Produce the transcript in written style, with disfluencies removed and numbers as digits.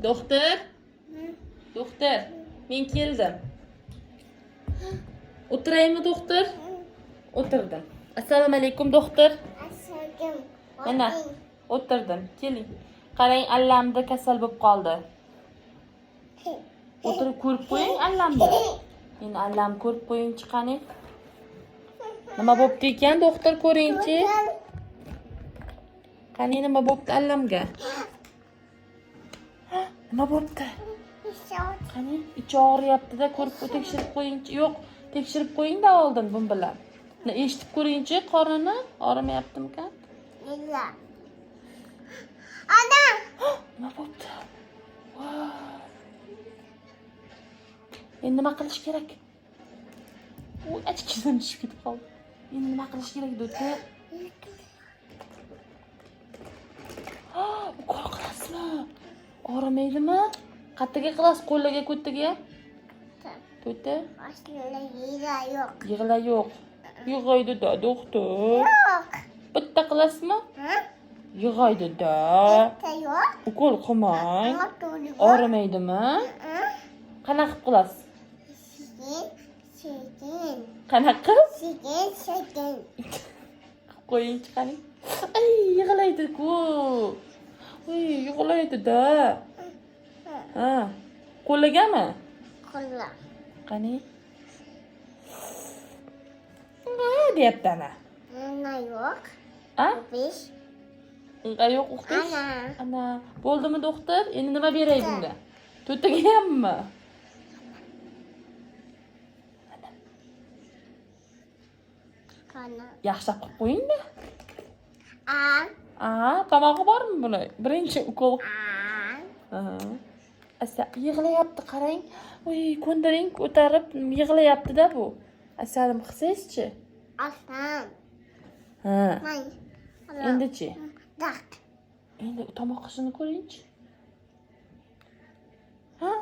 Doktor. Doktor, men keldim. O'tiraymi, doktor? O'tirdim. Assalomu alaykum, doktor. Aşağım. Mana o'tirdim. Keling. Qarang, allamda kasal bo'lib qoldi. O'tirib ko'rib qo'ying allamni. Meni allam ko'rib qo'yingchi, qani. Nima bo'pti ekan, doktor, ko'ringchi. Qani, nima bo'pti allamga? Ha, nima bo'pti? Qani, ichi og'riyapti-da, ko'rib tekshirib qo'yingchi. Yo'q, tekshirib qo'ying-da oldin bun bilan. Eshitib ko'ringchi, qornini og'rimayaptimikan? Ana. Nima bo'pti? Voy. Endi nima qilish kerak? Uy, ochkizim tushib ketib qoldi. Endi nima qilish kerak, doktor? Ukol qilasizmi? Og'rimaydimi? Qayerga qilasiz? Qo'liga, ko'tiga? To'rtta? Aslında yine yok. Yig'la yo'q. Yig'aydi-da, doktor. Yok. Bitta qilasizmi? Hı? Yig'aydi-da. Bitta yo'q. Ukol qilmang. Og'rimaydimi? Hı? Qanaqa qilib qilasiz? Sekin, sekin, Qanaqa qilib? sekin, sekin. Qilib qo'yingchi, qani. Ay, yig'laydi-ku. Uy, yig'laydi-da. Ha. Qo'ligami? Qo'la. Qani? Ha, deyapti ana. Ana yo'q. A? Besh. Unga yo'q, o'qish. Ana. Ana, bo'ldimi, doktor? Endi nima beray bunga? To'rttaga hammi? Ana. Yaxshilab qilib qo'ying-da. A. A, tomog'i bormi buni? Birinchi ukol. A. Ha. Asa yig'layapti, qarang. Uy, ko'ndiring, ko'tarib yig'layapti-da bu. Asalim qilsangizchi? Aslan. Ha. May. Endichi? Dak. Endi tomoq qishini ko'ringchi. Ha?